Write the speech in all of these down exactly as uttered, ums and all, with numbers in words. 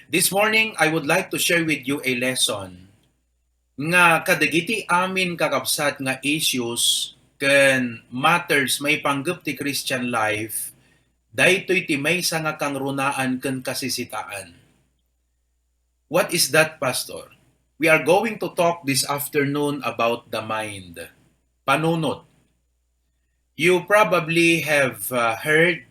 This morning, I would like to share with you a lesson nga kadagiti amin, kakabsat, nga issues ken matters maipanggep ti Christian life, daytoy ti maysa nga kangrunaan ken kasisitaan. What is that, Pastor? We are going to talk this afternoon about the mind. Panunot. You probably have, uh, heard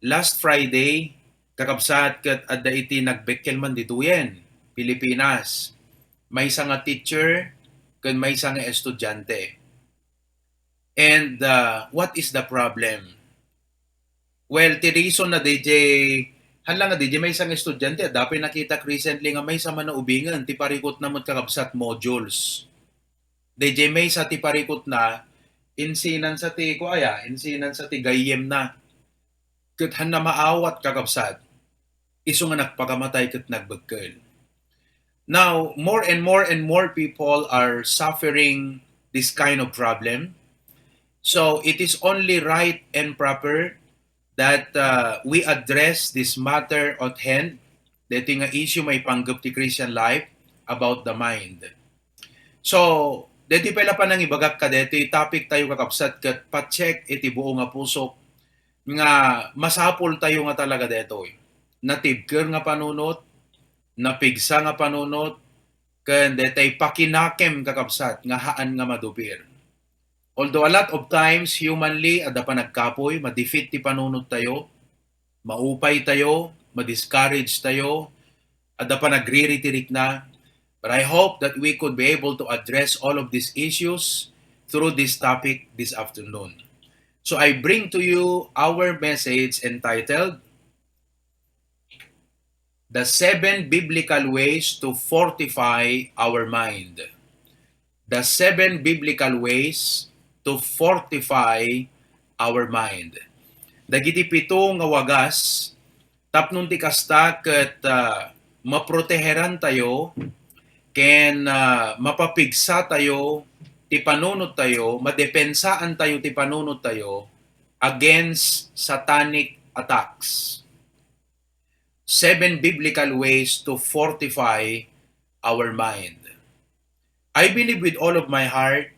last Friday, kakabsat, ket adda iti nagbekkel man ditoyen, Pilipinas. Maysa nga teacher ken maysa nga estudiante. And, uh, what is the problem? Well, ti reason na D J, haan lang nga D J, maysa nga estudiante, adda pay nakitak recently nga maysa man a ubingen ti parikutna met, kakabsat, modules. D J, maysa ti parikutna, insinansa ti, kuaya, insinansa ti gayyemna. Ket haanna maawat, kakabsat, isu nga nagpakamatay ket nagbekkel. Now, more and more and more people are suffering this kind of problem. So, it is only right and proper that, uh, we address this matter at hand, daytoy nga issue maipanggep ti Christian life about the mind. So, daytoy pay la panangibagak kadaytoy topic tayo, kakabsat, ket pa-check iti buo nga pusok nga masapul tayo nga talaga daytoy. Natibker nga panunot, napigsa nga panunot, ken daytoy pakinakem, kakabsat, nga haan nga madupir. Although a lot of times, humanly, adda panagkapoy, ma-defeat ti panunot tayo, maupay tayo, ma-discourage tayo, adda panagriritirikkuna, but I hope that we could be able to address all of these issues through this topic this afternoon. So I bring to you our message entitled The Seven Biblical Ways to Fortify Our Mind. The Seven Biblical Ways to Fortify Our Mind. Dagiti pito nga wagas, tapno ti kasta ket, ah, maproteheran tayo ken, ah, mapapigsa tayo ti panunot tayo, madepensaan tayo ti panunot tayo against satanic attacks. Seven biblical ways to fortify our mind. I believe with all of my heart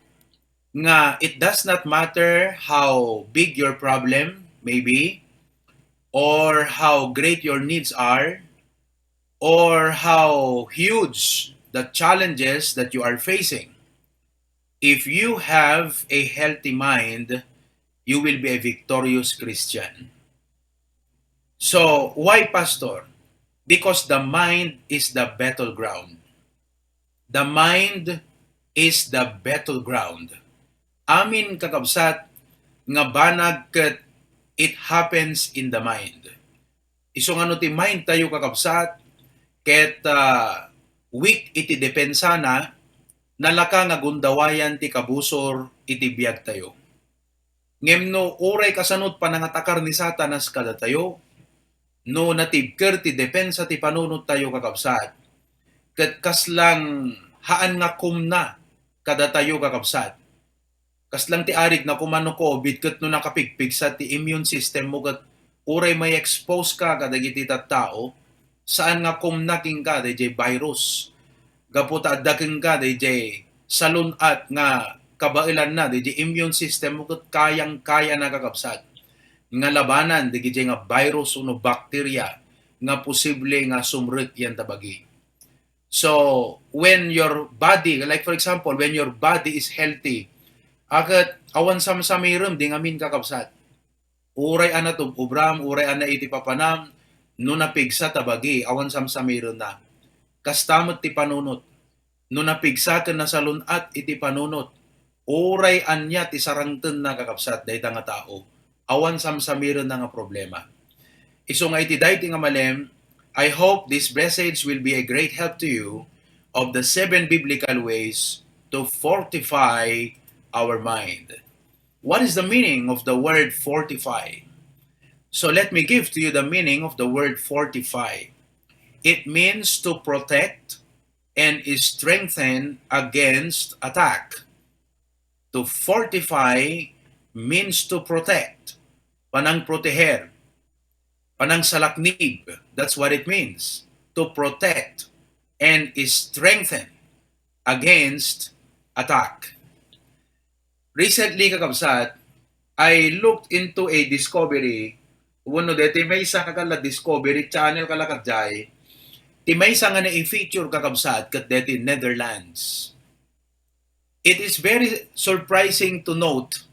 nga it does not matter how big your problem may be, or how great your needs are, or how huge the challenges that you are facing. If you have a healthy mind, you will be a victorious Christian. So, why, Pastor? Because the mind is the battleground. The mind is the battleground. Amin, kakabsat, nga banag ket it happens in the mind. Isu nga no ti mind tayo, kakabsat, ket, ah, weak iti depensana, nalaka nga gundawayan ti kabusor iti biag tayo. Ngem no uray kasano ti panangatakar ni Satanas kadatayo, no natibker ti depensa ti panunot tayo, kakabsat, ket kaslang haan nga kumna kadatayo, kakabsat. Kaslang ti arig na kumano COVID ket no nakapigpigsa ti immune system mo ket uray may expose ka kadagiti tattao, saan nga kumna kenka dayjay virus. Gapu ta adda kenka dayjay salun-at nga kabaelanna, dayjay immune system mo ket kayang-kaya na, kakabsat, nga labanan dagijay nga virus wenno bakterya nga posible nga sumrek iyanta bagi. So, when your body, like for example, when your body is healthy, aket awan samsamirem di ngamin, kakabsat. Uray a natub-obram, uray a naitipapanam, no napigsa ta bagi, awan samsamirenna. Kasta met ti panunot. No napigsa ken nasalun-at iti panunot, uray ania ti sarangtenna, kakabsat, dayta nga tao, awan samsamirenna nga problema. Isu nga iti daytoy nga malem, I hope this message will be a great help to you of the seven biblical ways to fortify our mind. What is the meaning of the word fortify? So let me give to you the meaning of the word fortify. It means to protect and strengthen against attack. To fortify means to protect, panangproteher, panangsalaknib. That's what it means. to protect and strengthen against attack. Recently, kakabsat, I looked into a discovery, wenno deti maysa nga kala Discovery Channel kala kadjay, ti maysa nga nai-feature, kakabsat, ket deti Netherlands. It is very surprising to note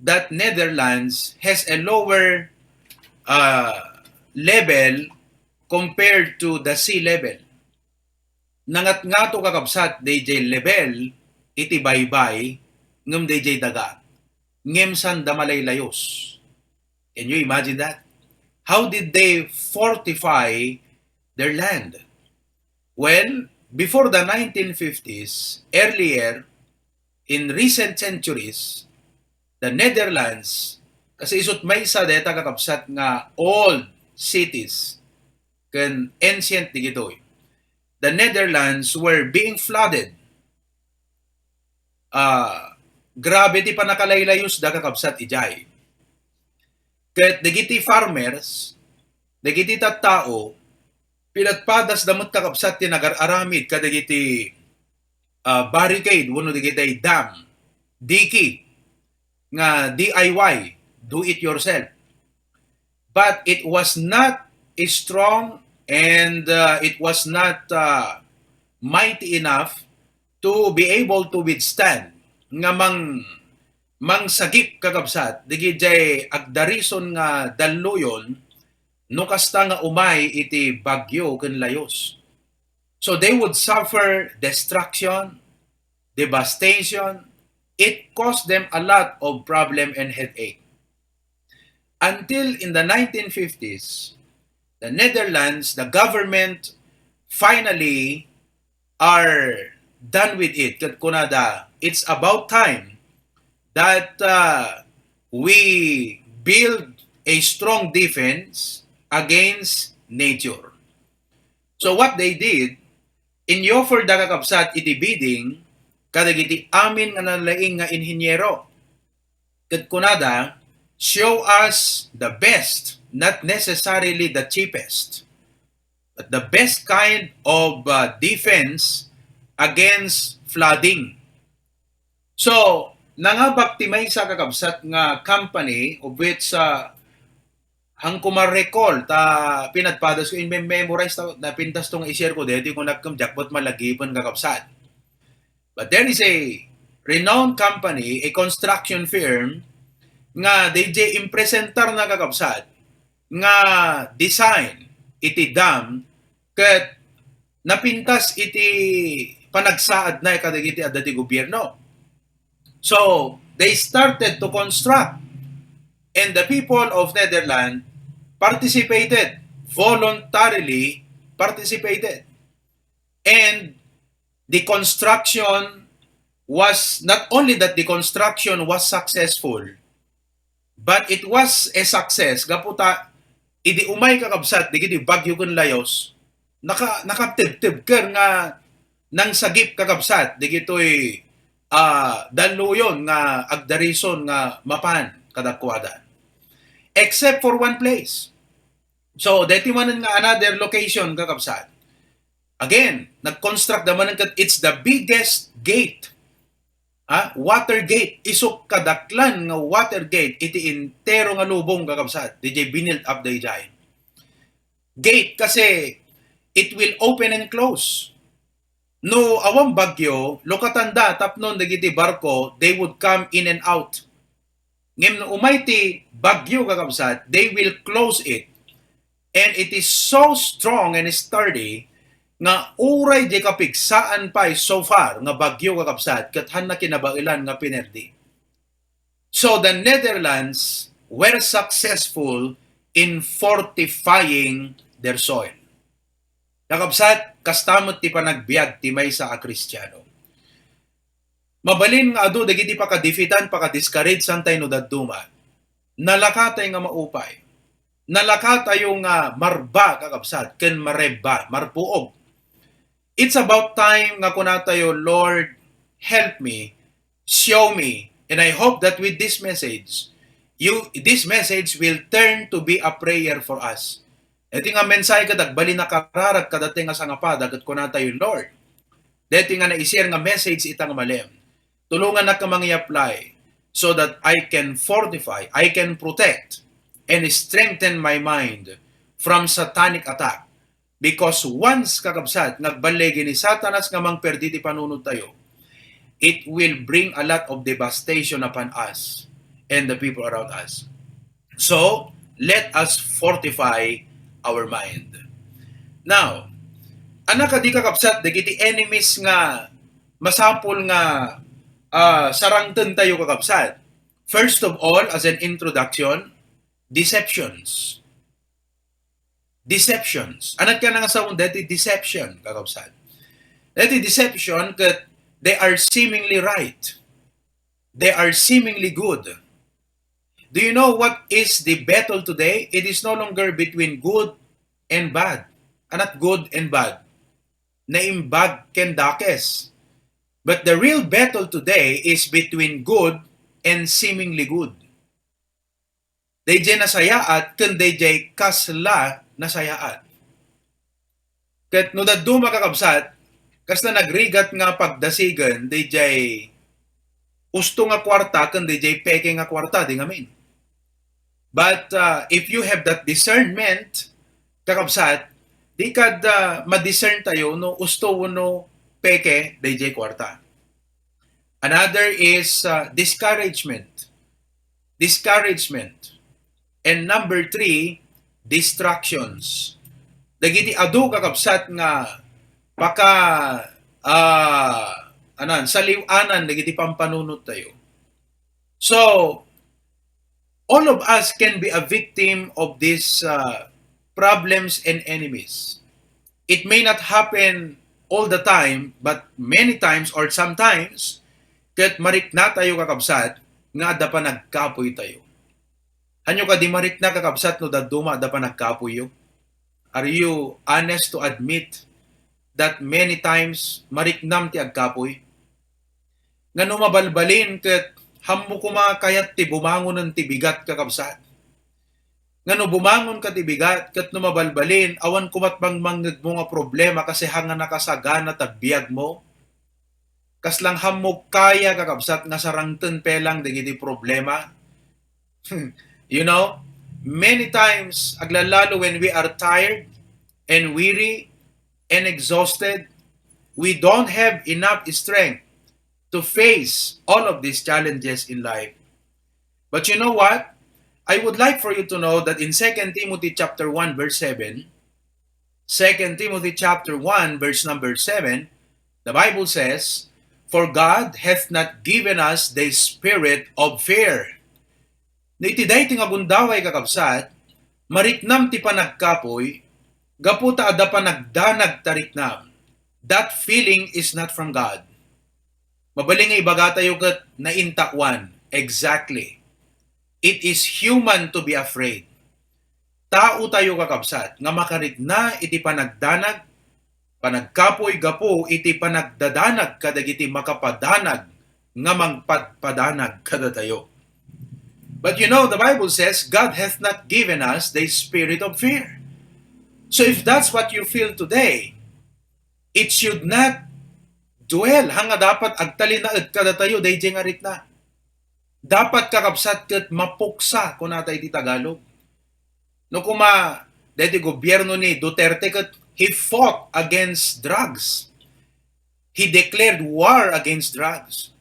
that Netherlands has a lower, uh, level compared to the sea level. Nangatngato, kakabsat, dayjay level iti baybay ngem dayjay daga, ngem sanda malaylayus. Can you imagine that? How did they fortify their land? Well, before the nineteen fifties, earlier, in recent centuries, the Netherlands, kasi isut maysa dayta, kakabsat, nga old cities ken ancient digitoy, the Netherlands were being flooded. Ah, grabe ti pannakalaylayusda, kakabsat, idiay. Ket dagiti farmers, dagiti tattao, pinadpadasda met, kakabsat, ti nagar-aramid kadagiti, ah, barricade wenno dagiti dam, dike nga D I Y, do it yourself. But it was not strong and, uh, it was not, uh, mighty enough to be able to withstand nga mang-, mangsagip, kakabsat, dagijay agdarison nga dalluyon no kasta nga umay iti bagyo ken layus. So they would suffer destruction, devastation. It caused them a lot of problem and headache. Until in the nineteen fifties, the Netherlands, the government, finally are done with it. Ket kunada, it's about time that, uh, we build a strong defense against nature. So what they did, in-offer da, kakabsat, iti bidding kadagiti amin nga nalaing nga inheniero. Ket kunada, "Show us the best, not necessarily the cheapest, but the best kind of, uh, defense against flooding." So, nangabak ti maysa, kakabsat, nga company of which, uh, Haanko ma-recall ta pinadpadas ko, in-memorize ta, napintas to nga i-share ko daytoy, kunak ken diak met malagipen, kakabsat. But there is a renowned company, a construction firm, nga dayjay impresentarna, kakabsat, nga design iti dam ket napintas iti panagsaadna kadagiti adda ti gobierno. So, they started to construct, and the people of Netherlands participated, voluntarily participated. And the construction was, not only that the construction was successful, but it was a success gapu ta idi umay, kakabsat, dagiti bagyo ken layus, naka-, nakatebtebker nga nangsagip, kakabsat, dagitoy, ah, dalluyon nga agdarison nga mapan kadakuada. Except for one place. So, daytoy manen nga another location, kakabsat. Again, nag-construct da manen ket it's the biggest gate. Ha? Water gate. Isu kadaklan nga water gate iti entero nga lubong, kakabsat. Dayjay binild up dayjay. Gate kasi it will open and close. No awan bagyo, lukatanda tapno dagiti barko, they would come in and out. Ngem no umay ti bagyo, kakabsat, they will close it. And it is so strong and sturdy nga uray di kapigsaan pay so far nga bagyo, kakabsat, ket haanna kinabaelan nga pinerdi. So the Netherlands were successful in fortifying their soil. Kakabsat, kasta met ti panagbiag ti maysa a Kristiano. Mabalin nga adu dagiti pakadifitan, pakadiscourage, saan tayo no dadduma. Nalakatay nga maupay. Nalakatayo nga marba, kakabsat, ken marebba, marpuog. It's about time nga kunatayo, "Lord, help me, show me." And I hope that with this message, you, this message will turn to be a prayer for us. Daytoy nga mensahe ket agbalin a kararag kadatayo nga sangapada ket kunatayo, Lord, daytoy nga naisir nga message ita nga malem, tulongannak nga mangi-apply so that I can fortify, I can protect, and strengthen my mind from satanic attack. Because once, kakabsat, nga agballigi ni Satanas nga mangperdi ti panunot tayo, it will bring a lot of devastation upon us and the people around us. So, let us fortify our mind. Now, annak kadi, kakabsat, dagiti enemies nga masapul nga, ah, sarangten tayo, kakabsat? First of all, as an introduction, deceptions. Deceptions. Annak kadi nga sawen daytoy deception, kakabsat? Daytoy deception ket they are seemingly right. They are seemingly good. Do you know what is the battle today? It is no longer between good and bad. Annak good and bad. Naimbag ken dakes. But the real battle today is between good and seemingly good. Dayjay nasayaat ken dayjay kasla nasayaat. Ket no dadduma, kakabsat, kasla nagrigat nga pagdasigen dayjay usto nga kuarta ken dayjay peke nga kuarta, di ngamin. But, uh, if you have that discernment, kakabsat, di kad, uh, ma-discern tayo no usto wenno peke dayjay kuarta. Another is, uh, discouragement. Discouragement. And number three, distractions. Dagiti adu, kakabsat, nga paka, ah, anan, saliw-anan dagiti pampanunot tayo. So, all of us can be a victim of these, uh, problems and enemies. It may not happen all the time, but many times or sometimes, ket marikna tayo, kakabsat, nga adda panagkapuy tayo. Hanyo kadi marikna, kakabsat, no dadduma adda panagkapuyyo? Are you honest to admit that many times mariknam ti agkapuy? Nga no mabalbalin ket hammo koma kayat ti bumangonen ti bigat, kakabsat. Nga no bumangon ka ti bigat ket no mabalbalin, awan komat mangmangngegmo nga problema kasi hanga nakasagana ta biagmo. Kaslang hammo kaya, kakabsat, nga sarangten pelang dagiti problema. You know, many times, aglalalo when we are tired and weary and exhausted, we don't have enough strength to face all of these challenges in life. But you know what? I would like for you to know that in Second Timothy chapter one verse seven, Second Timothy chapter one verse number seven, the Bible says, "For God hath not given us the spirit of fear." No iti daytoy nga gundaway, kakabsat, mariknam ti panagkapuy, gapu ta adda panagdanag ta riknam. That feeling is not from God. Mabalin nga ibagatayo ket naintawan. Exactly. It is human to be afraid. Tao tayo, kakabsat, nga makarikna iti panagdanag, panagkapuy gapu iti panagdadanag kadagiti makapadanag nga mangpadpadanag kadatayo. But you know, the Bible says, "God hath not given us the spirit of fear." So if that's what you feel today, it should not dwell, hanga dapat agtalinaed kadatayo dayjay nga rikna. Dapat, kakabsat, ket mapuksa, kunata iti Tagalog. No koma, daytoy gobierno ni Duterte ket he fought against drugs. He declared war against drugs.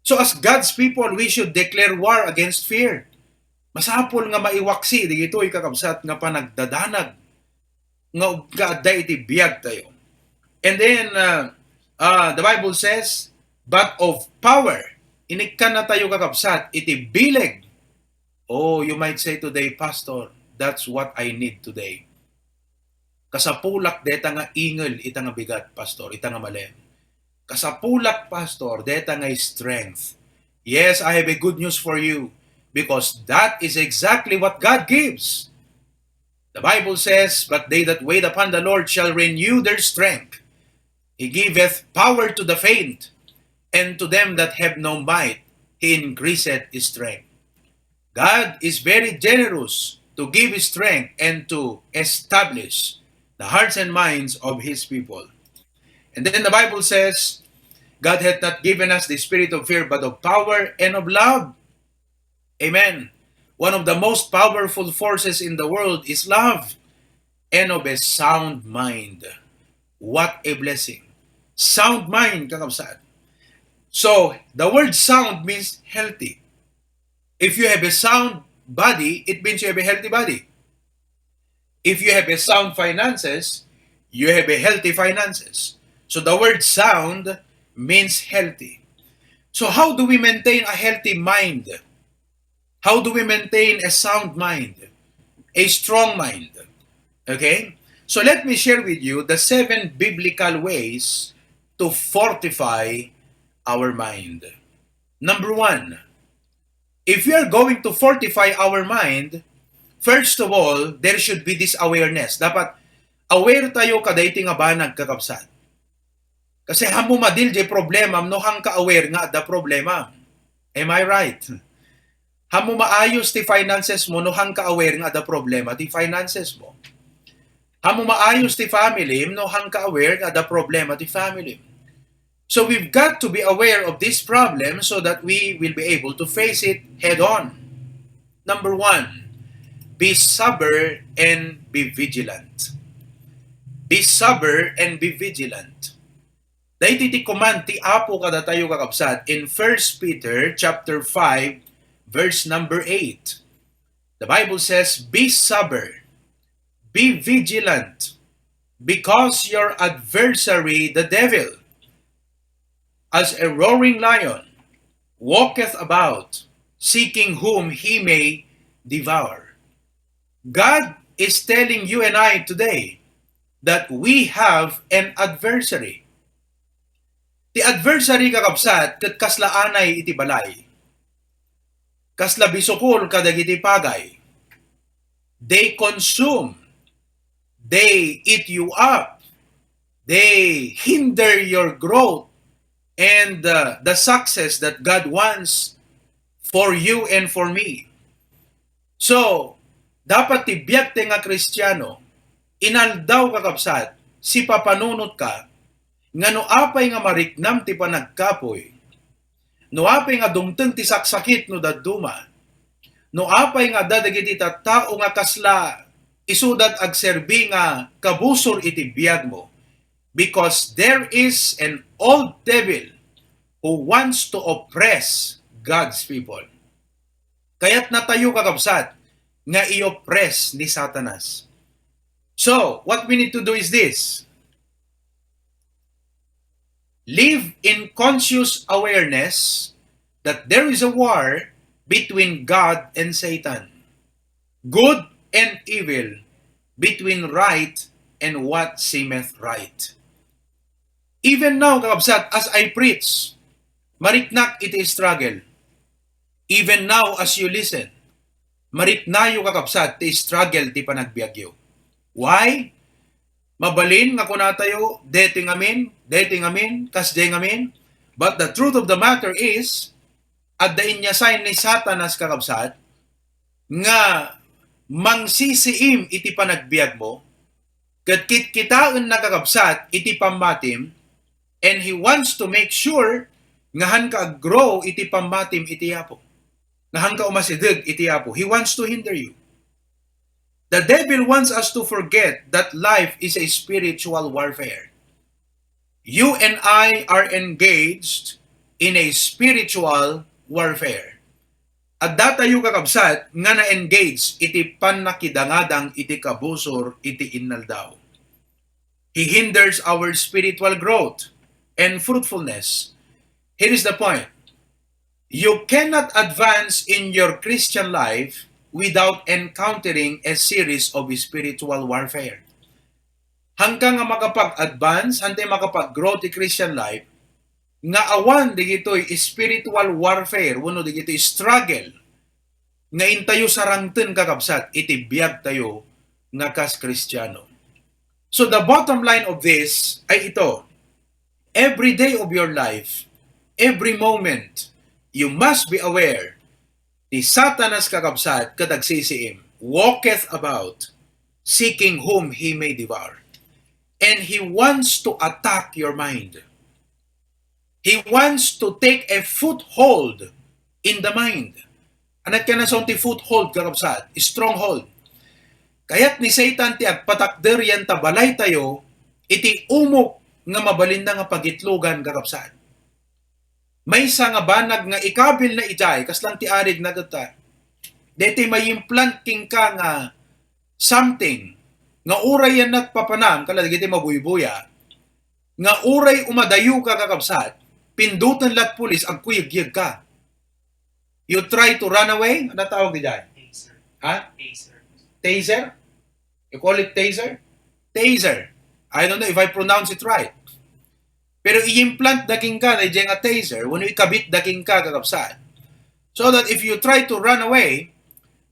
So as God's people, we should declare war against fear. Masapul nga maiwaksi dagitoy, kakabsat, nga panagdadanag nga ug-, nga adda iti biag tayo. And then, uh, uh, the Bible says, "But of power." Inikkanna tayo, kakabsat, iti bileg. Oh, you might say today, "Pastor, that's what I need today." Kasapulak deta nga ingel ita nga bigat, Pastor, ita nga malem. Kasapulak, Pastor, deta nga strength. Yes, I have a good news for you, because that is exactly what God gives. The Bible says, "But they that wait upon the Lord shall renew their strength. He giveth power to the faint, and to them that have no might, He increaseth strength." God is very generous to give strength and to establish the hearts and minds of his people. And then the Bible says, "God hath not given us the spirit of fear, but of power and of love." Amen. One of the most powerful forces in the world is love and of a sound mind. What a blessing. Sound mind, kakabsat. So, the word sound means healthy. If you have a sound body, it means you have a healthy body. If you have a sound finances, you have a healthy finances. So the word sound means healthy. So how do we maintain a healthy mind? How do we maintain a sound mind? A strong mind. Okay? So let me share with you the seven biblical ways to fortify our mind. Number one, if we are going to fortify our mind, first of all, there should be this awareness. Dapat aware tayo kadaytoy nga banag, kakabsat. Kasi hammo madil jay problema no hangka aware nga adda problema. Am I right? Hammo maayos ti finances mo no hangka aware nga adda problema ti finances mo. Hammo maayos ti family no hangka aware nga adda problema ti family. So we've got to be aware of this problem so that we will be able to face it head on. Number one, be sober and be vigilant. Be sober and be vigilant. Daytoy ti command ti Apo kadatayo, kakabsat, in First Peter chapter five, verse number eight. The Bible says, "Be sober, be vigilant, because your adversary, the devil, as a roaring lion, walketh about, seeking whom he may devour." God is telling you and I today that we have an adversary. Ti adversary, kakabsat, ket kasla anay iti balay. Kasla bisukol kadagiti pagay. They consume. They eat you up. They hinder your growth and, uh, the success that God wants for you and for me. So, dapat ti biag ti nga Kristiano, inaldaw, kakabsat, sipapanunot ka, nga no apay nga mariknam ti panagkapuy, no apay nga dumteng ti saksakit no dadduma, no apay nga adda dagiti tattao nga kasla isuda ti agserbi nga kabusor iti biagmo, because there is an old devil who wants to oppress God's people. Kayatnatayo, kakabsat, nga i-oppress ni Satanas. So, what we need to do is this. Live in conscious awareness that there is a war between God and Satan, good and evil, between right and what seemeth right. Even now, kakabsat, as I preach, mariknak iti struggle. Even now, as you listen, mariknayo, kakabsat, ti struggle ti panagbiagyo. Why? Mabalin nga kunatayo, "Daytoy ngamin, daytoy ngamin, kasdiay ngamin." But the truth of the matter is, adda inyassign ni Satanas, kakabsat, nga mangsisiim iti panagbiagmo, ket kitkitaenna, kakabsat, iti pammatim, and he wants to make sure nga hangka ag-grow iti pammatim iti Apo, nga hangka umasideg iti Apo. He wants to hinder you. The devil wants us to forget that life is a spiritual warfare. You and I are engaged in a spiritual warfare. Addatayo, kakabsat, nga na-engage iti pannakidangadang iti kabusor iti inaldaw. He hinders our spiritual growth and fruitfulness. Here is the point. You cannot advance in your Christian life without encountering a series of spiritual warfare. Hangka nga makapag-advance, hantay makapag-grow ti Christian life, nga awan digitoy spiritual warfare wenno digitoy struggle nga intayo sarangten, kakabsat, iti biagtayo nga kas Kristiano. So the bottom line of this ay ito, every day of your life, every moment, you must be aware ni Satanas, kakabsat, ket agsisiim. walketh about, seeking whom he may devour. And he wants to attack your mind. He wants to take a foothold in the mind. Ania ti kayatna ti foothold, kakabsat? Stronghold. Kayat ni Satan ti agpatakder yanta balaytayo iti umok nga mabalinna nga pagitlogan, kakabsat. Maysa nga banag nga ikabilna idiay, kasla ti arig na ita. Daytoy ma-implant kenka nga something nga uray yan nagpapanam, kala dagiti mabuybuya, nga uray umadayoka, kakabsat, pindutan la't pulis, agkuyegyegka. You try to run away? Ano tawag didiay? Taser. Ha? Taser. Taser? You call it taser? Taser. I don't know if I pronounce it right. Pero i-implant da kenka daydiay nga taser, wenno ikabit da kenka, kakabsat. So that if you try to run away,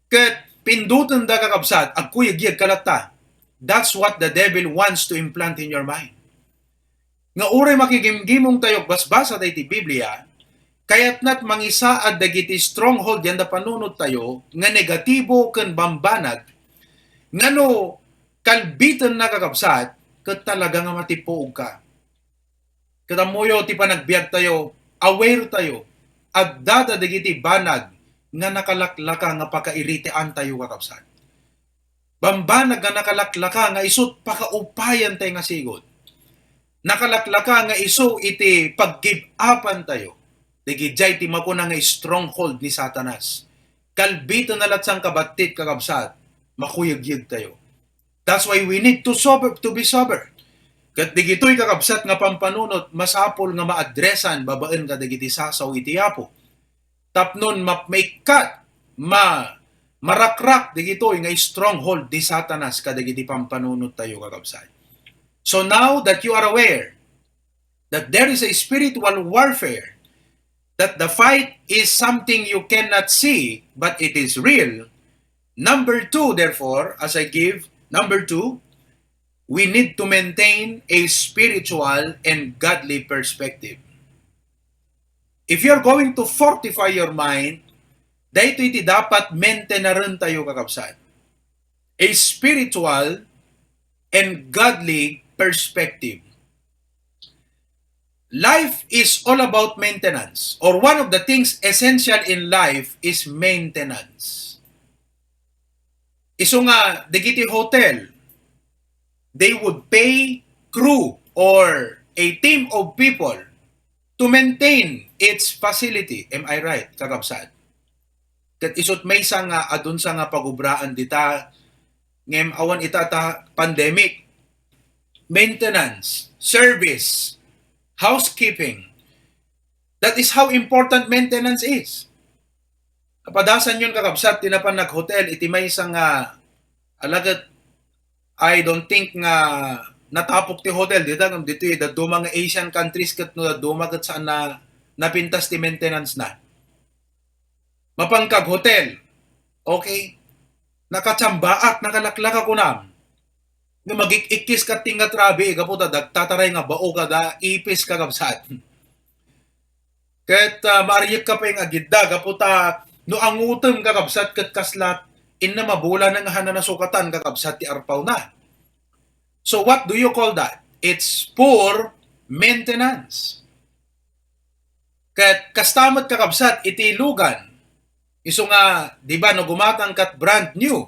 ket pindutan da, kakabsat, agkuyegyegka latta. That's what the devil wants to implant in your mind. Nga uray makigimgimong tayo basbasa daydi Biblia, kayatnat mangisaad dagiti stronghold yanda panunot tayo nga negatibo ken bambanag, nga no kalbiten na, kakabsat, ket talaga nga matipuog ka. Ket ammoyo ti panagbiag tayo, aware tayo, adda dagiti banag nga nakalaklaka nga pakairitian tayo, kakabsat. Bambanag nga nakalaklaka nga isut pakaupayan tayo nga sigud. Nakalaklaka nga isu iti pag-give upan tayo. Dagiti diay ti makuna nga stronghold ni Satanas. Kalbiten na lat sang kabattit, kakabsat, makuyegyeg tayo. That's why we need to sober, to be sober. Ket digitoy, kakabsat, nga pampanunot, masapul nga maadresan babaen kadagiti sasaw iti Apo. Tapnon map-, maikkat, ma-, marakrak digitoy nga stronghold ni Satanas kadagiti pampanunot tayo, kakabsat. So now that you are aware that there is a spiritual warfare, that the fight is something you cannot see, but it is real. Number two, therefore, as I give, number two, we need to maintain a spiritual and godly perspective. If you're going to fortify your mind, daytoy ti dapat maintenaren tayo, kakabsat. A spiritual and godly perspective. Life is all about maintenance, or one of the things essential in life is maintenance. Isu nga, dagiti hotel, they would pay crew or a team of people to maintain its facility. Am I right, kakabsat? Ket isut maysa nga adunsa nga pagubraan dita, ngem awan ita ta pandemic. Maintenance, service, housekeeping. That is how important maintenance is. Kapadasan yon, kakabsat, ti napan nag-hotel iti maysa nga, ala ket, I don't think nga natapok ti hotel dita, ngem ditoy dadduma nga Asian countries ket no dadduma ket saan na napintas ti maintenance na. Mapan kag hotel, okay? Nakachambaak, nakalaklaka kunam. Nga magik-ikkis kat ti nga trabe, gapu ta dagtataray nga bao kada ipis, kakabsat. Ket, ah, maaryek ka pay nga agidda, gapu ta no angutem, kakabsat, ket kaslat, inna mabula na nga hana nasukatan, kakabsat, ti arpawna. So what do you call that? It's poor maintenance. Ket kasta met, kakabsat, iti lugan. Isu nga, di ba, no gumatang kat brand new,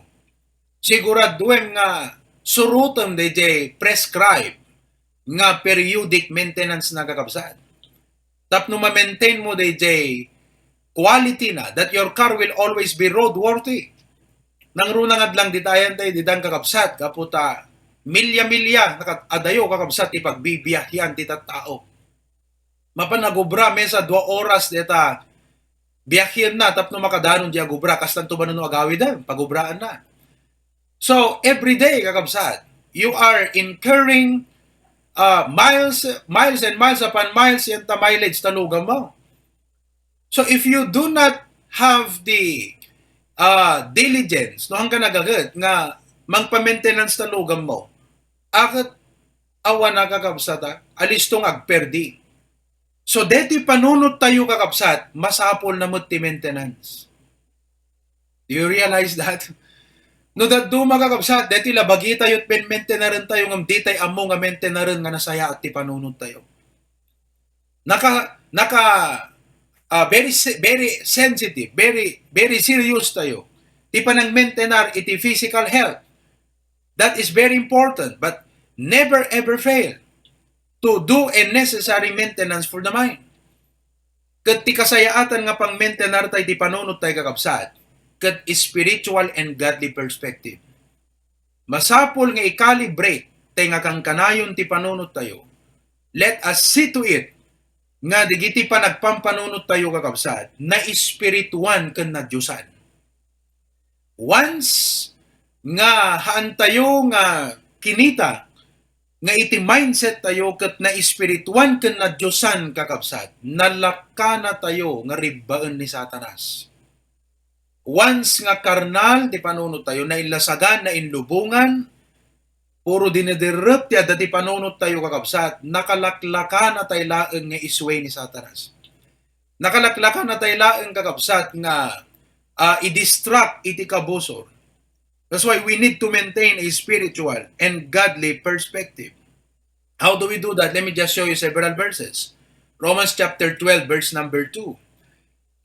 siguraduem nga surotem dayjay prescribe nga periodic maintenance na, kakabsat. Tapno ma-maintain mo dayjay quality na, that your car will always be roadworthy. Nangruna nga adlang ditayan tayo, ditan, kakabsat, gapu ta milya-milya, nakat-, adayo, kakabsat, ti pagbibiyahian ti tattao. Mapan agubra, mesa dua oras deta biyahienna tapno makadanon di agubra, kastan to ba no agawiden, pagubraanna. So, every day, kakabsat, you are incurring, uh, miles, miles and miles upon miles yanta mileage ta lugan mo. So, if you do not have the, uh, diligence, no, hanggang nagaget nga mangpa-maintenance ta lugan mo, aket awan a, kakabsat, a, alisto nga agperdi. So, deti panunot tayo, kakabsat, masapul na met ti maintenance. Do you realize that? No dadduma, kakabsat, deti la bagitayo ti menmentenaren tayo, ngem ditay ammo nga mentenaren nga nasayaat ti panunot tayo. Naka, naka, ah, very se-, very sensitive, very, very serious tayo. Ti panagmentenar iti physical health. That is very important, but never ever fail to do a necessary maintenance for the mind. Ket ti kasayaatan nga pangmentenar tay ti panunot tay, kakabsat, ket spiritual and godly perspective. Masapul nga i-calibrate tay nga kankanayon ti panunot tayo. Let us see to it nga digiti panagpampanunot tayo, kakabsat, naespirituan ken nadiosan. Once nga haan tayo nga kinita nga iti mindset tayo ket naespirituan ken nadiosan, kakabsat, nalakkana tayo nga ribbaen ni Satanas. Once nga karnal ti panunot tayo, nailasagan, nainlubongan, puro dinidirrep ti adda ti panunot tayo, kakabsat, nakalaklakana tay laeng nga isue ni Satanas. Nakalaklakana tay laeng, kakabsat, nga, ah, i-distract iti kabusor. That's why we need to maintain a spiritual and godly perspective. How do we do that? Let me just show you several verses. Romans chapter twelve, verse number two.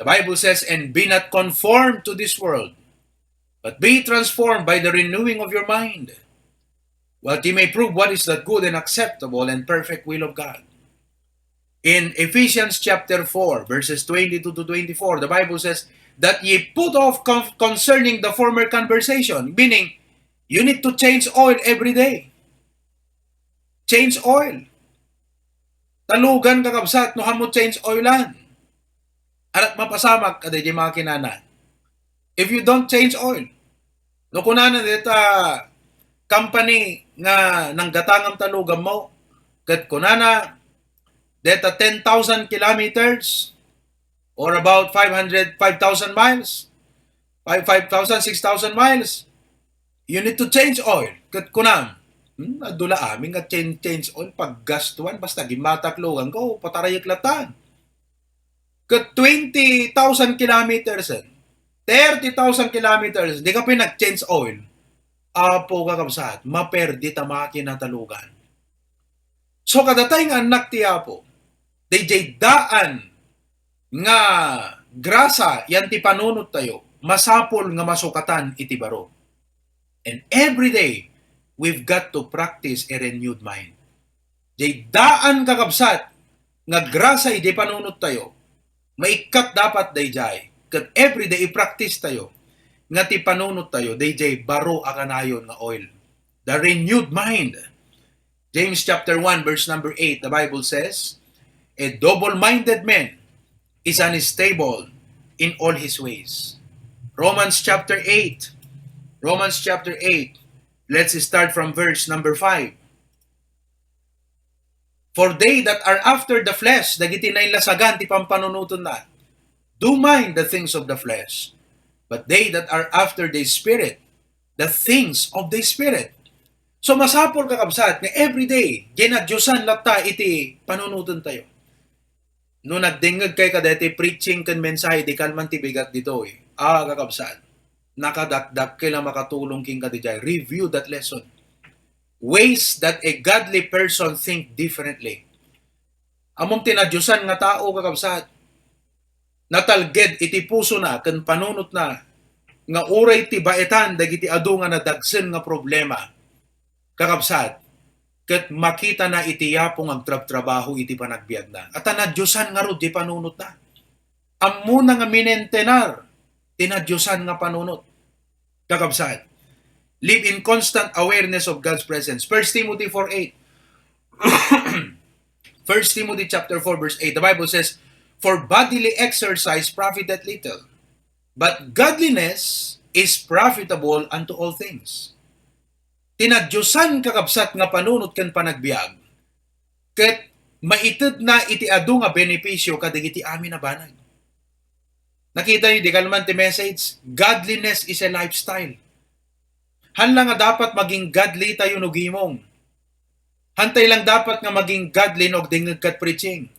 The Bible says, "And be not conformed to this world, but be transformed by the renewing of your mind, that ye may prove what is that good and acceptable and perfect will of God." In Ephesians chapter four, verses twenty-two to twenty-four, the Bible says, "That ye put off con-, concerning the former conversation," meaning, you need to change oil every day. Change oil. Talugan, kakabsat, no haanmo change oilan. Arat mapasamak, kada di makinana. If you don't change oil, no kunana deta company nga nanggatangam taluganmo, ket kunana deta ten thousand kilometers, or about five hundred, five thousand miles, five, five thousand, six thousand miles, you need to change oil. Ket kunam, hmm, adu la amin nga change, change oil, paggastuan, basta gimmatak lugan ko, patarayek latan. Ket twenty thousand kilometers, eh, thirty thousand kilometers, di ka pay nag-change oil. Apo, kakabsat, maperdi ta makina talugan. So, kadatay nga annak ti Apo, daydiay daan nga grasa yan ti panunot tayo, masapul nga masukatan iti baro. And every day, we've got to practice a renewed mind. Jay daan, kakabsat, nga grasa iti panunot tayo, maikkat dapat dayjay, ket everyday i-practice tayo nga ti panunot tayo dayjay baro a kanayon nga oil. The renewed mind. James chapter one, verse number eight, the Bible says, "A double-minded man is unstable in all his ways." Romans chapter eight. Romans chapter eight. Let's start from verse number five. "For they that are after the flesh," dagiti nailasagan ti pampanunotenna, "do mind the things of the flesh, but they that are after the Spirit, the things of the Spirit." So, masapul, kakabsat, nga everyday, ginadiosan latta iti panunoten tayo. No nagdengngeg kay kadaytoy preaching ken mensahe, di kalman ti bigat ditoy. Ah, kakabsat, nakadakdakkel a makatulong kenka ditoy. Review that lesson. Ways that a godly person think differently. Ammom ti nadiosan nga tao, kakabsat, natalged iti pusona ken panunotna nga uray ti baetan dagiti adu nga nadagsen nga problema, kakabsat, ket makitana iti yapo nga agtrabtrabaho iti panagbiagna. Ata nadiosan ngarud ti panunotna. Ammona nga minentenar ti nadiosan nga panunot. Kakabsat, live in constant awareness of God's presence. First Timothy four eight. First Timothy chapter four, verse eight, the Bible says, "For bodily exercise profiteth little, but godliness is profitable unto all things." Ti nadiosan, kakabsat, nga panunot ken panagbiag, ket maitedna iti adu nga benepisio kadagiti amin a banag. Nakita niyo, di kalman ti message, godliness is a lifestyle. Haan la nga dapat maging godly tayo no gimong. Haan tay lang dapat nga maging godly no agdengngeg kad preaching.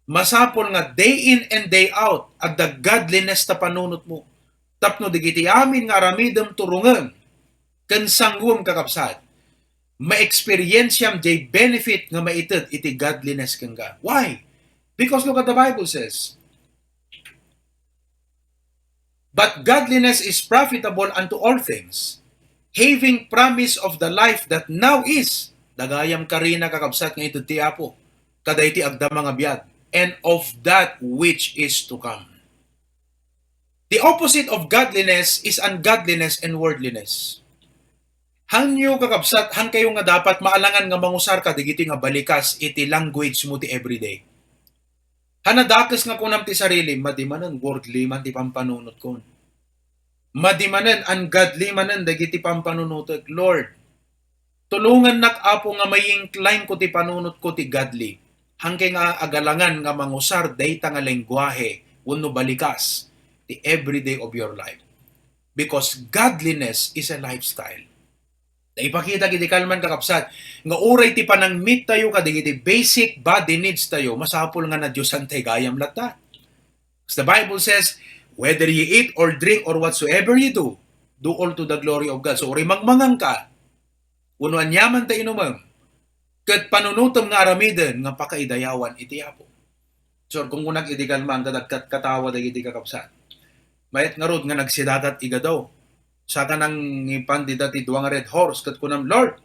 Masapul nga day in and day out, adda godliness ta panunotmo. Tapno dagiti amin nga aramidem turongem, ken sanguem, kakabsat, ma-experiensiam jay benefit nga maited iti godliness kenka. Why? Because look at the Bible says, "But godliness is profitable unto all things, having promise of the life that now is." Dagayam karina, kakabsat, nga ited ti Apo kadagiti agdama nga biag, "and of that which is to come." The opposite of godliness is ungodliness and worldliness. Hanyo, kakabsat, han kayo nga dapat maalangan nga mangusar kadagiti nga balikas iti language mo ti everyday. Hanadakes nga kunam ti sarili, "Madi manen, worldly man ti pampanunotkon. Madi manen, ungodly manen dagiti pampanunotek. Lord, tulongannak, Apo, nga ma-incline ko ti panunotko ti godly." Hankay nga agalangan nga mangusar dayta nga lengguahe wenno balikas ti everyday of your life. Because godliness is a lifestyle. Naipakita iti kalman, kakabsat, nga uray ti panangmeet tayo kadagiti basic body needs tayo, masapul nga nadiosan tay gayam latta. As the Bible says, "Whether ye eat or drink or whatsoever ye do, do all to the glory of God." So, uray mangmangan ka, wenno aniaman ta inumem, ket panunotem nga aramiden nga pakaidayawan iti Apo. So, kung kunak iti kalman, kadagkat katawa dagiti kakabsat. Mayat ngarud nga nagsidakat igadaw. Saka nangipan dita ti dua nga Red Horse, ket kunam, "Lord,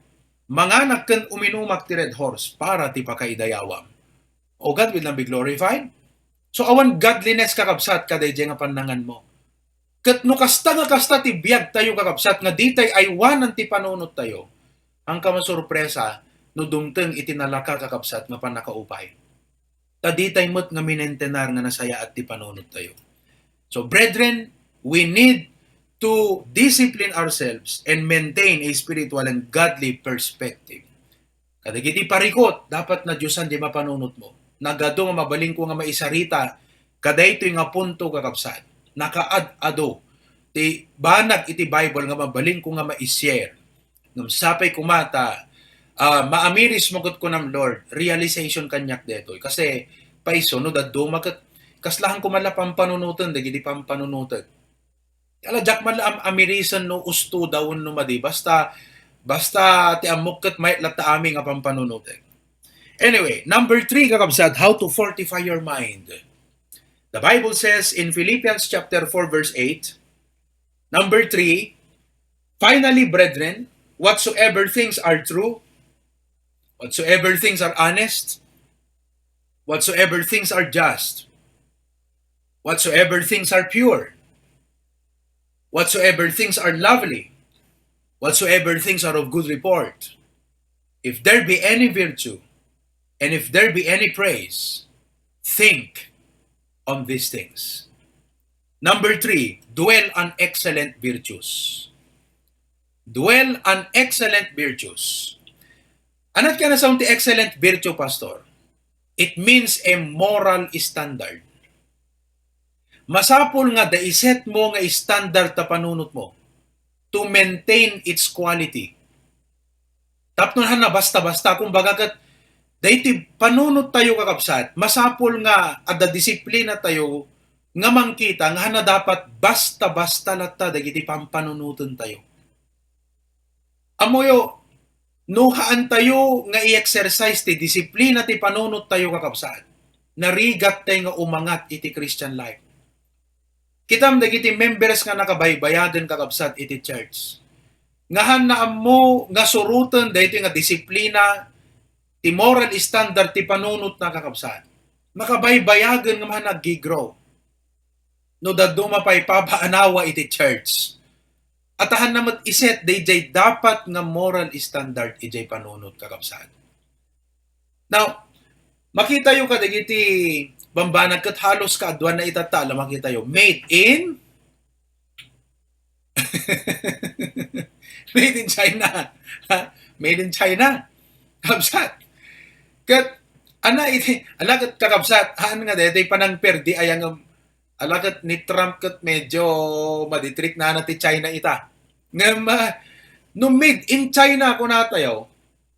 manganak ken uminumak ti Red Horse para ti pakaidayawam." Oh, God will not be glorified. So, awan godliness, kakabsat, kadaydiay nga pannangan mo. Ket no kasta nga kasta ti biag tayo, kakabsat, nga ditay aywanan ti panunot tayo, haanka masurpresa no dumteng iti nalaka, kakabsat, nga pannakaupay. Ta ditay met nga minentenar nga nasayaat ti panunot tayo. So, brethren, we need to discipline ourselves and maintain a spiritual and godly perspective. Kadagiti parikut, dapat nadiosan ti mapanunotmo. Nagadu nga mabalinko nga maisarita kadaytoy nga punto, kakabsat. Nakaad-adu ti banag iti Bible nga mabalinko nga mai-share. Ngem sapay koma ta, ah, maamirismo ket kunam, "Lord, realization kaniak daytoy." Kasi payso no dadduma ket kasla haanko man la pampanunoten dagiti pampanunotek. Ala, diak man la am-, amirisen no usto dawon no madi. Basta, basta ti ammok ket mayat latta amin nga pampanunotek. Anyway, number three, kakabsat, how to fortify your mind. The Bible says in Philippians chapter four, verse eight, number three, "Finally, brethren, whatsoever things are true, whatsoever things are honest, whatsoever things are just, whatsoever things are pure, whatsoever things are lovely, whatsoever things are of good report, if there be any virtue, and if there be any praise, think on these things." Number three, dwell on excellent virtues. Dwell on excellent virtues. Ania ti kanasaon ti excellent virtue, Pastor? It means a moral standard. Masapul nga da-, iset mo nga standard ta panunot mo to maintain its quality. Tapno haanna basta-basta, kumbaga ket, daytoy panunot tayo, kakabsat, masapul nga adda disiplina tayo nga mangkita nga haanna dapat basta-basta latta dagiti pampanunoten tayo. Ammoyo, no haan tayo nga i-exercise ti disiplina ti panunot tayo, kakabsat, narigat tay nga umangat iti Christian life. Kitam dagiti members nga nakabaybayagen, kakabsat, iti church, nga haanna ammo nga suroten daytoy nga disiplina, ti moral standard ti panunotna, kakabsat. Makabaybayagen nga haan aggigrow. No dadduma pay papaanawa iti church, at haanna met iset dayjay dapat nga moral standard idiay panunot, kakabsat. Now, makitayo kadagiti bambanag ket halos kaaduanna itatta, ala, makitayo. Made in Made in China. Ha? Made in China. Kabsat. Ket, ana iti, ala ket, kakabsat, haan nga daytoy panangperdi aya ngem, ala ket ni Trump ket medyo maditriknana ti China ita. Ngem, ah, no made in China kunatayo,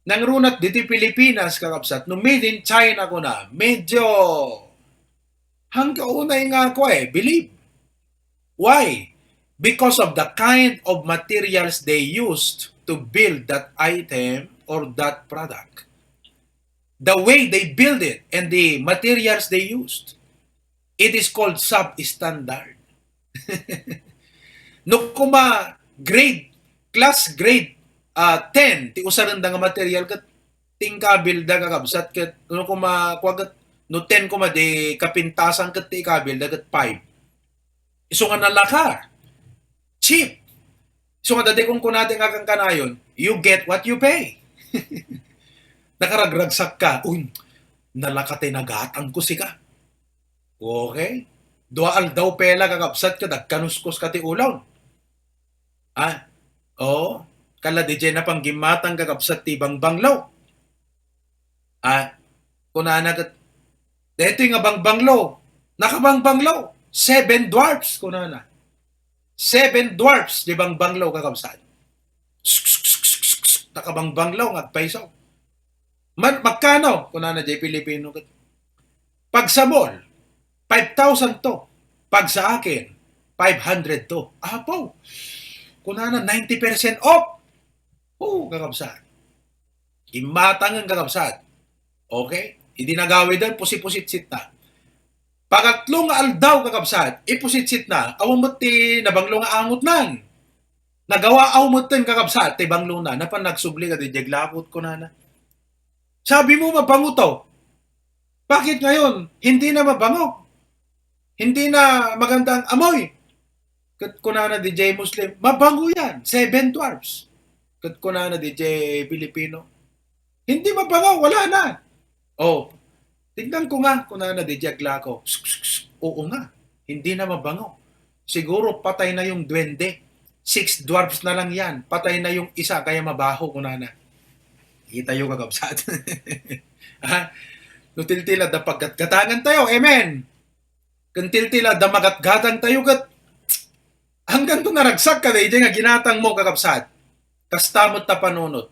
nangrunat ditoy Pilipinas, kakabsat, no made in China kuna, medyo hanggang unay nga ako eh, believe. Why? because of the kind of materials they used to build that item or that product. The way they build it and the materials they used, it is called substandard. No kuma grade, class grade, ah, ten, ti usarenda nga material ket ti inkabilda, kakabsat, ket no kuma, kua ket, no ten kuma, di kapintasan ket ti ikabilda ket five. Isu nga nalaka. Cheap. Isu nga dadi kung kunati nga kankanayon, you get what you pay. Nakaragragsak ka, "Uy, nalaka ti nagatang ko sika." Okay? Dua aldaw pela, kakabsat, ket agkanuskus ka ti ulaw. Ah, oo. Kala di jay napanggimmatan, kakabsat, ti bangbanglo. Ah, kunana ket, "Daytoy nga bangbanglo, nakabangbanglo, seven dwarfs," kunana. Seven dwarfs di bangbanglo, kakabsat. Nakabangbanglo nga agpayso. "Man, magkano?" kunana jay Pilipino ket, "Pag sa mall, five thousand to. Pag sa akin, five hundred to." Apo! Kunana, ninety percent off! Oo, kakabsat. Gimmatangen, kakabsat. Okay? Idi nagawiden, pusi-pusitsit na. Pakatlo nga aldaw, kakabsat, ipusit-sit na, awan met ti nabanglo nga angotnan. Nagawa aw metten, kakabsat, ti banglo na, napan nagsubli ka di jay glakot, kunana. "Sabi mo mabango to. Bakit ngayon, hindi na mabango? Hindi na maganda ang amoy?" Ket kunana di jay Muslim, "Mabango yan, seven dwarfs." Ket kunana di jay Pilipino, "Hindi mabango, wala na." "Oh, tignan ko nga," kunana di jay aglako. "Sk, sk, sk, oo nga, hindi na mabango. Siguro patay na yung duwende. Six dwarfs na lang yan. Patay na yung isa, kaya mabaho," kunana. Kita yo, kakabsat. Ha? No tiltila da paggatgatangan tayo. Amen. Ken tiltila da magatgatang tayo ket hanggan to naragsak ka daydi nga ginatang mo, kakabsat. Kasta met ta panunot.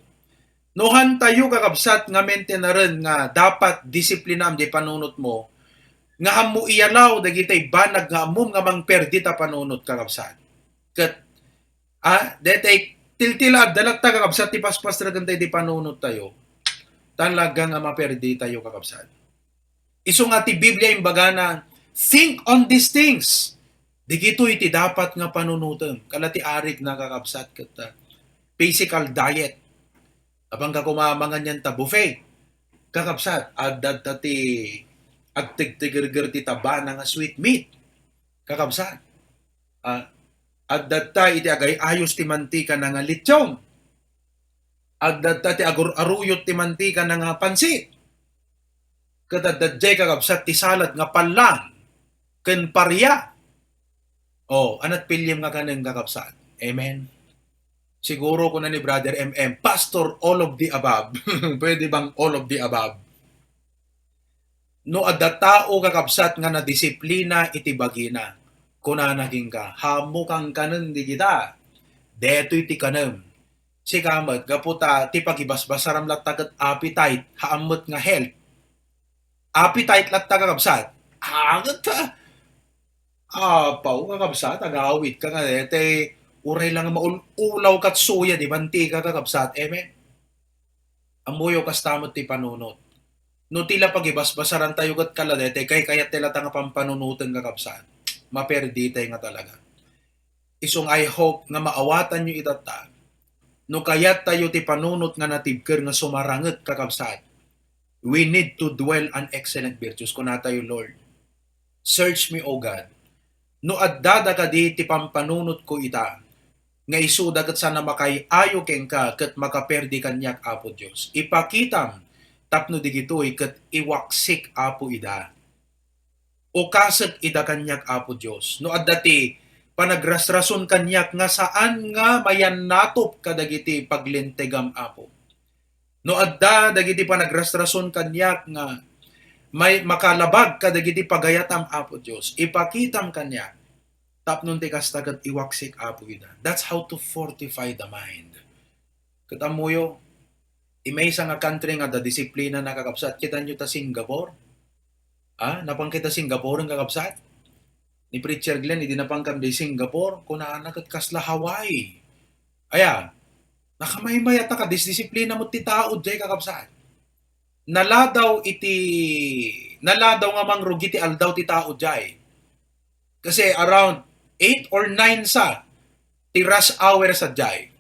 No han tayo, kakabsat, nga maintenaren nga dapat disiplinaam di panunot mo, nga ammo iyalaw dagiti banag nga ammom nga mangperdi ta panunot, kakabsat. Ket, ah, detay tiltila adda latta, kakabsat, ti paspasreken tayo di panunot tayo. Talaga nga maperdi tayo, kakabsat. Isu nga ti Biblia imbagana, "Think on these things." Digitoy ti dapat nga panunotem. Kala ti arig na, kakabsat, ket, ah, physical diet. Apang ka kumamangan yan ta buffet. Kakabsat, adda ti agtigtigerger ti tabana nga sweet meat. Kakabsat, ah, adda ta iti agay-ayos ti mantika na nga lechon. Adda ta ti agur-aruyot ti mantika na nga pansit. Ket adda jay, kakabsat, ti salad nga pallang ken paria. Oh, anat piliem nga kanen, kakabsat. Amen. Siguro kuna ni Brother M M, "Pastor, all of the above." Pwede bang all of the above? No adda tao, kakabsat, nga nadisiplina iti bagina, kunana kenka, "Haanmo kankanen digita. Detoy ti kanem." Sika met, gapu ta ti pagibasbasaram latta ket appetite, haan met nga health. Appetite latta, kakabsat. Agat ka. Apaw, kakabsat, agawid ka nga, eh, te, uray lang maul-ulaw kat suya, di mantika, kakabsat. Amen. Ammoyo, kasta met ti panunot. No ti la pagibasbasaran tayo ket kala daytay, kaykayat ti lata nga pampanunoten, kakabsat. Maperdi tay nga talaga. Isung I hope nga maawatanyo itatta. No kayat tayo ti panunot nga natibker nga sumaranget, kakabsat, we need to dwell on excellent virtues. Kuna tayo, "Lord, search me, O God. No adda da kadi ti pampanunotko ita, nga isuda ket saan a makay-ayo kenka ket makaperdi kaniak, Apo Dios. Ipakitam tapno digitoy ket iwaksik, Apo, ida." Ukasek ida kaniak, Apo Dios. No adda ti panagrasrason kaniak nga saan nga mayannatop kadagiti paglintegam, Apo. No adda dagiti panagrasrason kaniak nga may makalabag kadagiti pagayatam, Apo Dios, ipakitam kaniak. Tapno ti kasta ket iwaksik, Apo, ida. That's how to fortify the mind. Ket ammoyo, imaysa nga country nga adda disiplina na, kakabsat, kitanyo ta Singapore. Ah, napan kita Singapore, kakabsat? ni Preacher Glenn, idi napankam di Singapore, kunana ket kasla Hawaii. Aya, nakamaymayat a kadisdisiplina met ti tao diay, kakabsat. Naladaw iti, naladaw nga mangrugi ti aldaw ti tao diay. Kasi around eight or nine sa ti rush hour sadiay.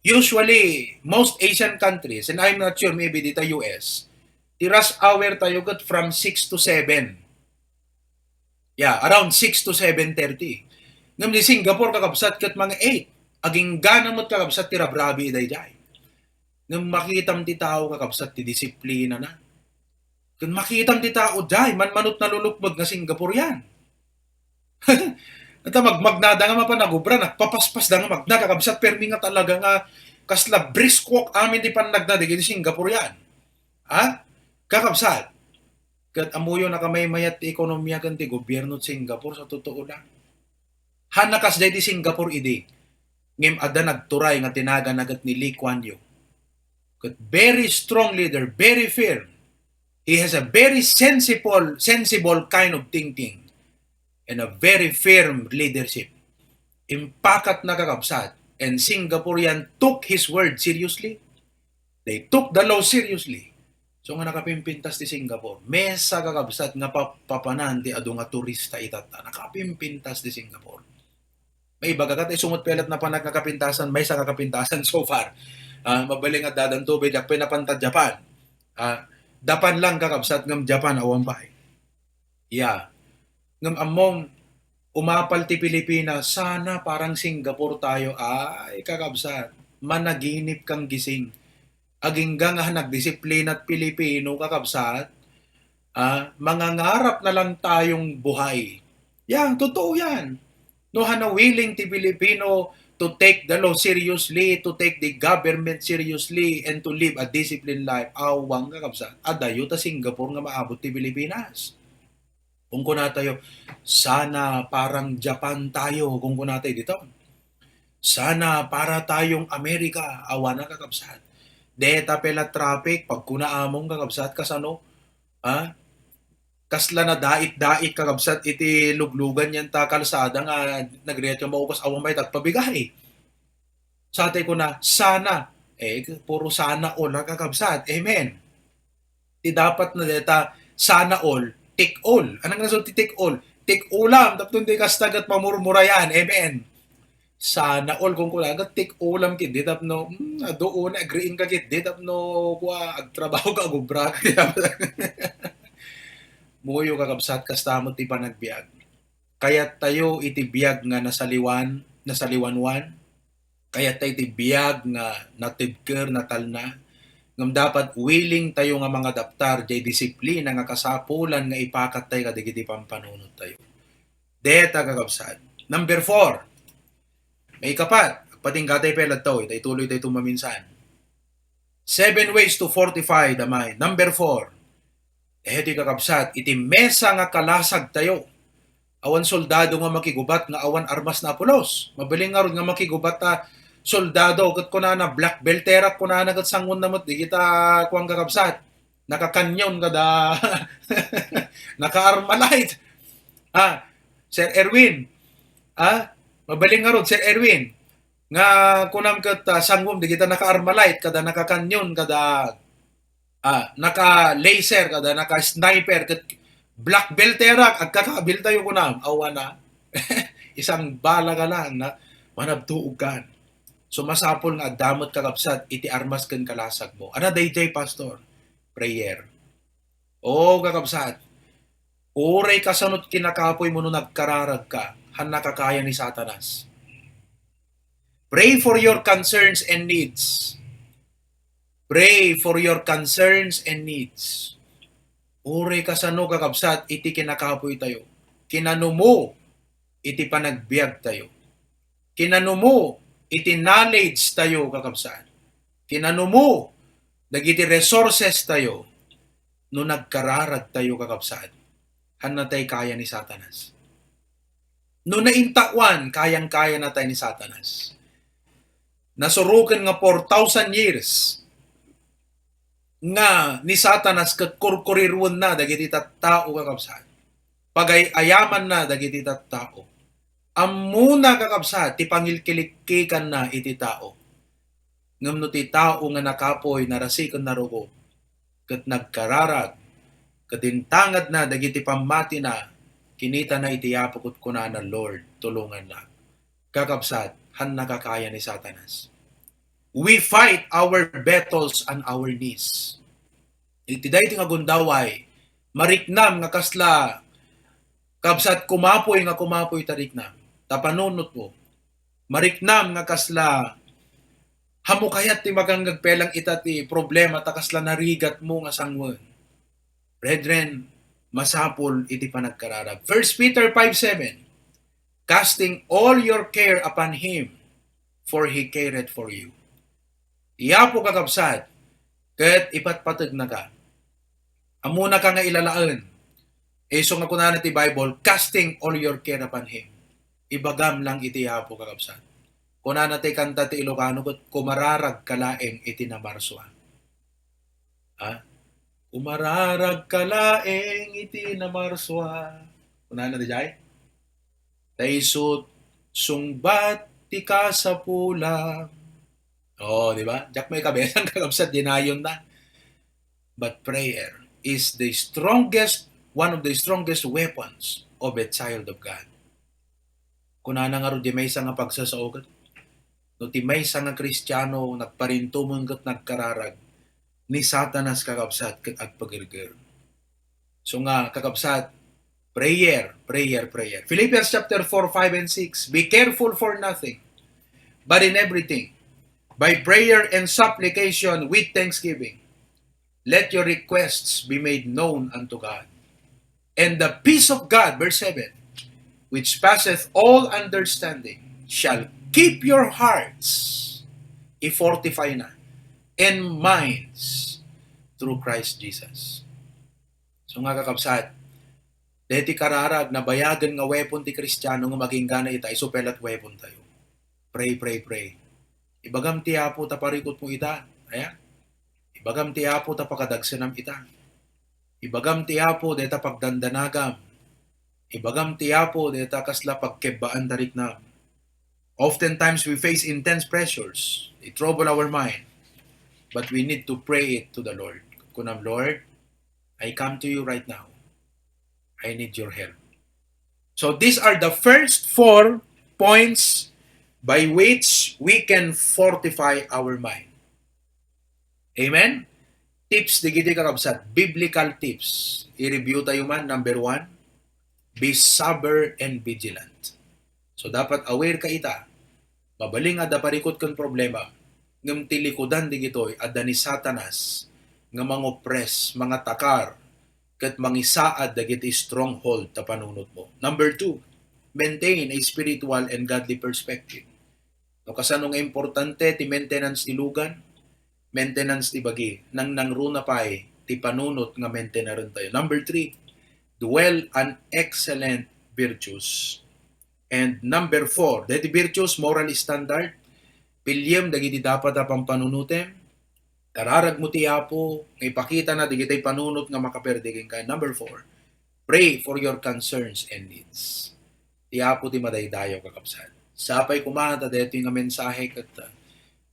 Usually, most Asian countries, and I'm not sure, maybe dita U S, ti rush hour tayo ket from six to seven. Yeah, around six to seven thirty. Ngem di Singapore, kakabsat, ket mga eight. Agingga na met, kakabsat, ti rabrabi daydiay. Ngem makitam ti tao, kakabsat, ti disiplinana. Ken makitam ti tao diay, manmanot nalulukmeg nga Singaporean. Ata magmagnada nga mapan nagubra, nagpapaspasda nga magna, kakabsat, permi nga talaga nga kasla brisk walk amin ti pannagna dagiti Singaporean. Ha? Kakabsat, ket ammoyo nakamaymayat ti ekonomia ken ti gobierno ti Singapore, sa totoo lang. Hanna kasdiay ti Singapore idi, ngem adda nagturay nga tinagana ket ni Lee Kuan Yew. Ket very strong leader, very firm. He has a very sensible, sensible kind of thinking and a very firm leadership. Impakatna, kakabsat, and Singaporean took his word seriously. They took the law seriously. So nga nakapimpintas ti Singapore. Mesa, kakabsat, nga pa-, papanan ti adu nga turista itatta. Nakapimpintas ti Singapore. Maibaga ket isu met pay la't napanak nga kapintasan, maysa nga kapintasan so far. Ah, mabalin nga dadan tubig, diak pay napan ta Japan. Ah, Japan lang, kakabsat, ngem Japan awan pay. Yeah. Ngem ammom, umapal ti Pilipinas, sana parang Singapore tayo. Ay, kakabsat, managinip kang gising. Agingga nga nagdisiplina't Pilipino, kakabsat, ah, mangangarap na lang tayong buhay. Yan, totoo yan. No, hana willing ti Pilipino to take the law seriously, to take the government seriously, and to live a disciplined life, awan, kakabsat, adayo ta Singapore nga maabot ti Pilipinas. Kung kunatayo, "Sana parang Japan tayo," kung kunatayo dito. "Sana para tayong Amerika," awan na, kakabsat. Deta pela traffic, pagkuna among, kakabsat, kasano? Ha? Kasla nadait-dait, kakabsat, iti luglugan yan ta kalsada nga nagriat nga maugas, awan may tagpabigay. Sa tay kuna, "Sana." Eh, puro sana all, ha, kakabsat. Amen. Ti dapat na deta, sana all, take all. Anang nasod ti take all? Take ulam, tapno di kasta ket mamurmurayan. Amen. Sana all, kung kulang, ket take ulam, ket di tapno, hmm, adu una, agriing ka, ket di tapno, kua, agtrabaho ka, agubra ka. Muyo, kakabsat, kasta met ti panagbiag. Kayat tayo iti biag nga nasaliwan, nasaliwanwan. Kayat tayo iti biag nga natibker, natalna. Ngem dapat willing tayo nga mangadaptar jay disiplina nga kasapulan nga ipakat tayo kadagiti pampanunot tayo. Deta, kakabsat. Number four. Maikapat, agpatingga tayo pay latta, ita ituloy tayo maminsan. Seven ways to fortify the mind. Number four, eh, ti kakabsat, iti mesa nga kalasag tayo. Awan soldado nga makigubat nga awan armas na pulos. Mabalin ngarud nga makigubat ta soldado, ket kunana, black belterak, kunana, ket sanguan na met, di kita kuan, kakabsat. Nakakanyon kada, naka-Armalite. Ah, Sir Erwin. Ah, mabalin ngarud, Sir Erwin. Nga kunam ket, ah, sanguam, di kita naka-Armalite, kada naka-Canyon, kada, ah, naka-laser, kada naka-sniper, ket black belterak, agkakabil tayo kunam. Awan na. Isang bala ka lang na manabtuog kan. So, masapul nga adda met, kakabsat, iti armas ken kalasag mo. Ano dayjay, Pastor? Prayer. O, kakabsat, uray kasano ti kinakapuy mo no nagkararag ka, han nakakaya ni Satanas. Pray for your concerns and needs. Pray for your concerns and needs. Uray kasano, kakabsat, iti kinakapuy tayo. Kinano mo iti panagbiag tayo. Kinano mo iti knowledge tayo, kakabsat. Kinano mo dagiti resources tayo no nagkararag tayo, kakabsat. Hanna tay kaya ni Satanas. No naintawan, kayang-kaya na tayo ni Satanas. Nasuroken nga four thousand years nga ni Satanas ket kurkuriruenna dagiti tattao, kakabsat. pagay-ayamanna dagiti tattao. Ammona, kakabsat, ti pangilkilikkikanna iti tao. Ngem no ti tao nga nakapuy, narasi ken narugo, ket nagkararag, ket intangadna dagiti pammatina, kinitana iti Apo ket kunana, "Lord, tulongannak." Kakabsat, haanna kakaya ni Satanas. We fight our battles on our knees. Iti daytoy nga gundaway, mariknam nga kasla, kabsat, kumapuy nga kumapuy ta riknam. Ta panunotmo, mariknam nga kasla, haanmo kayat ti magangngeg pelang ita ti problema ta kasla narigatmo nga sanguen. Brethren, masapul iti panagkararag. First Peter five seven, "Casting all your care upon Him, for He careth for you." Ti Apo, kakabsat, ket ipatpategnaka. Ammonaka nga ilalaen. Isu nga kunana ti Bible, "Casting all your care upon Him." Ibagam lang iti Apo, kakabsat. Kunana ti kanta ti Ilocano ket, "Kumararagka laeng iti namarsua." Ha? "Kumararagka laeng iti namarsua." Kunana diay? "Ta isut' sungbat ti kasapulam." Oh, di ba? Diak maikabesang, kakabsat, dinayonna. But prayer is the strongest, one of the strongest weapons of a child of God. Kunana ngarud ti maysa nga pagsasao ket, no ti maysa nga Kristiano nagparintumeng ket nagkararag, ni Satanas, kakabsat, ket agpagerger. So nga, kakabsat, prayer, prayer, prayer. Philippians chapter four, five, and six, "Be careful for nothing, but in everything, by prayer and supplication with thanksgiving, let your requests be made known unto God. And the peace of God," verse seven, "which passeth all understanding, shall keep your hearts," i-fortify na, "and minds through Christ Jesus." So nga, kakabsat, deti kararag, nabayagen nga weapon ti Kristiano nga maginggana ita, isu pay la't weapon tayo. Pray, pray, pray. Ibagam ti Apo ta parikutmo ita. Aya? Ibagam ti Apo ta pakadagsenam ita. Ibagam ti Apo deta pagdandanagam. Ibagam ti Apo deta kasla pagkebbaan ta riknam. Oftentimes we face intense pressures. They trouble our mind. But we need to pray it to the Lord. Kunam, "Lord, I come to you right now. I need your help." So these are the first four points by which we can fortify our mind. Amen? Tips digiti, kakabsat, biblical tips. I-review tayo man, number one, be sober and vigilant. So dapat aware ka ita. Mabalin nga adda parikut ken problema, ngem ti likudan digitoy adda ni Satanas nga mangopres, mangatakar, ket mangisaad dagiti stronghold ta panunotmo. Number two, maintain a spiritual and godly perspective. No kasano nga importante ti maintenance ti lugan, maintenance ti bagi, nangnangruna pay ti panunot nga maintenaren tayo. Number three, dwell on excellent virtues. And number four, dagiti virtues, moral standard, piliem dagiti dapat a pampanunotem, kararagmo ti Apo nga ipakitana dagiti panunot nga makaperdi kenka. Number four, pray for your concerns and needs. Ti Apo ti madaydayaw, kakabsat. Sapay koma ta daytoy nga mensahe ket, ah,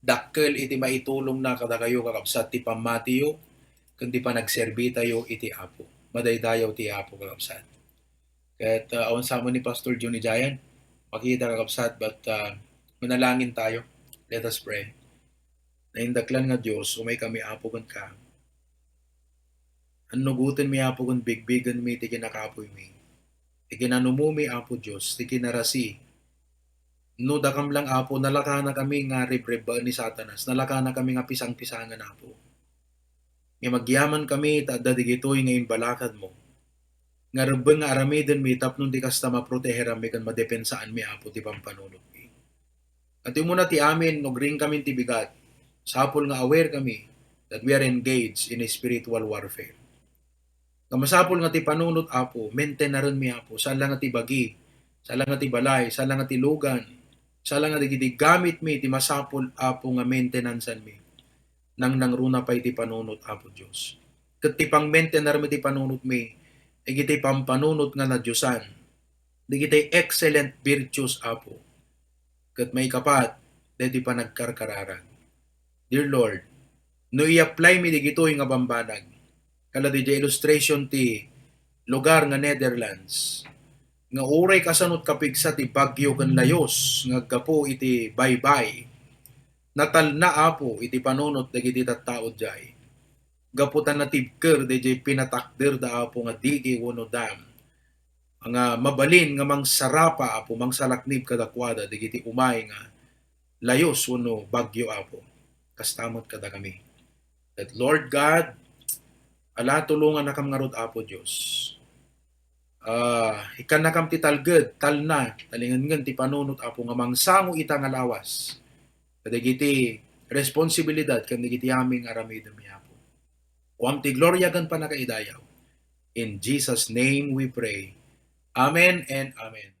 dakkel iti maitulongna kadakayo, kakabsat, ti pammatiyo ken ti panagserbitayo iti Apo. Madaydayaw ti Apo, kakabsat. Ket, ah, awan sa man ni Pastor Johnny Giant, makita, kakabsat, but, ah, manalangin tayo. Let us pray. Naindaklan nga Dios, umay kami, Apo, kenka. Annugotenmi, Apo, ken bigbigenmi ti kinakapoymi. Ti kinanumomi, Apo Dios, ti kinarasi. No dakam lang, Apo, nalakanakami nga rebrebbaen ni Satanas, nalakanakami nga pisangpisangen, Apo. Ngem agyamankami ta adda digitoy nga imbalakadmo, nga rebbeng nga aramidenmi tapno ti kasta maproteheranmi ken madepensaanmi, Apo, ti pampanunotmi. Ket umuna ti amin, no agriingkamin ti bigat, sapul nga aware kami that we are engaged in a spiritual warfare. Nga masapul nga ti panunot, Apo, maintenarenmi, Apo, saan la nga ti bagi, saan la nga ti balay, saan la nga ti lugan, saan la nga dagiti gamitmi ti masapul, Apo, nga maintenansanmi. Nangnangruna pay ti panunot, Apo Dios. Ket ti pangmaintenarmi ti panunotmi, dagiti pampanunot nga nadiosan, dagiti excellent virtues, Apo, ket maikapat, dagiti panagkarkararag. Dear Lord, no i-apply mi digitoy nga bambanag, kala didiay illustration ti lugar nga Netherlands, nga uray kasano ti kapigsa ti bagyo ken layus nga aggapu iti baybay, natalna, Apo, iti panunot dagiti tattao diay. Gapu ta natibker daydiay pinatakderda, Apo, nga digi wenno dam, nga mabalin nga mangsarapa, Apo, mangsalaknib kadakuada dagiti umay nga layus wenno bagyo, Apo. Kasta met kadakami. That, Lord God, ala, tulongannakam ngarud, Apo Dios. Ah, ikkannakam ti talged, talna, talingengen ti panunot, Apo, nga mangsango ita nga lawas kadagiti responsibilidad ken dagiti amin nga aramidem, Apo. Kuam ti gloria ken pannakaidayaw. In Jesus' name we pray. Amen and amen.